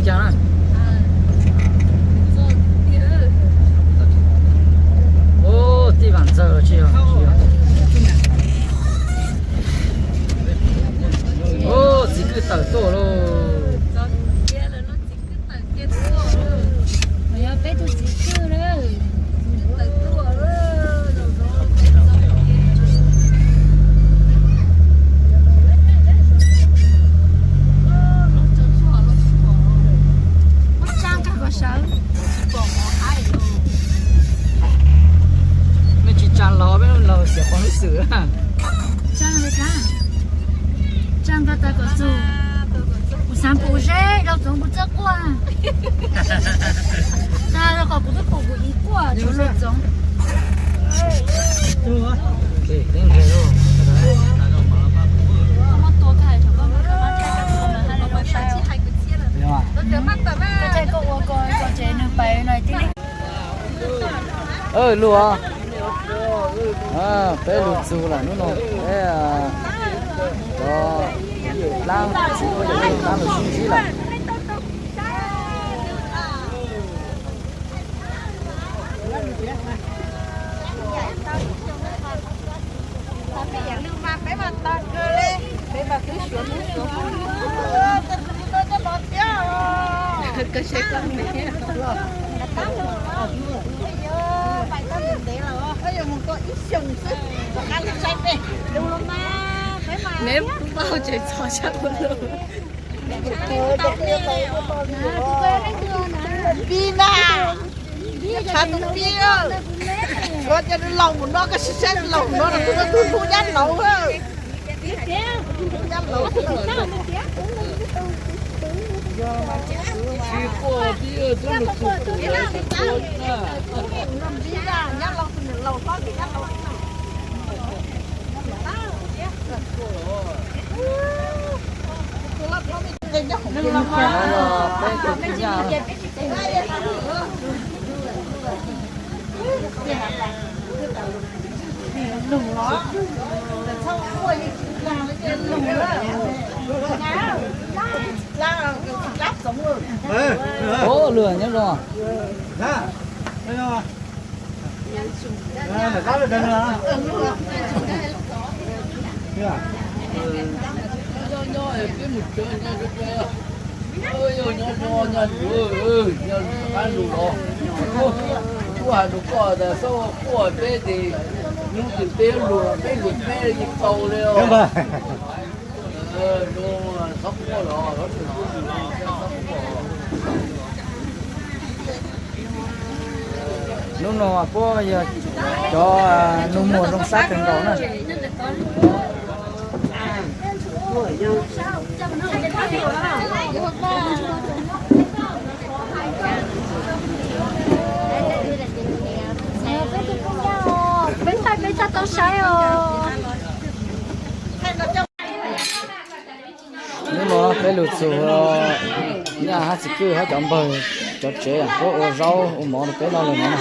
Cas na? Ub, tij Vam Ntxawg los tsis yog? Ub, txiv kwj tawm tuaj lauj. Yog peb tug txiv kwj na. Mej tsis tsaa los, mej laug xiam qhov lub xwm. Tsaa li cas? Tsaa nkaus tas kom txug. Kuv xaav pum zeb, laug txoov kuv txawj quaj. Tsaa rau qhov kuv twb pum kuv ib quaj, tshuav laug txoov. Koj ua ko tsev nws pais no tib li. Lug, peb lug txug lawm hnub no, peb cov dlaab, txiv dlaab lug sib ntsib lawm. Peb mas tog kawg li, peb mas twb suav hnub suav hmo, tej tus me tub coj los thiab. Koj saib koj me, pais tau ntev ntev lawm, yuav mus tau ib xyoos xwb, rov qab los saib peb. Neb pab hauv tsev txog sab ua luaj. Pib na, tshav tus pib, tshuav cov laus mus no, koj sim saib laus mus no, kuv tub hlub nyab laus. Ub, luag nyob zoo. Nyob nyob peb mus tsev, nyob nyob nyob nyob, nyob qab lug los, kuv has rau koj tas xob quaj peb ces hnub twg peb lug los peb lug peb yeej tau li os. Hnub no puab yog cov nus muag zoo sab kawg nkaus na. Peb thaij peb txoj tau saib os. Hnub no peb lug txug nyaj hab txiv kwj hab cov npawg cov tsev puab ua zaub ua mov rau peb noj lawm no na.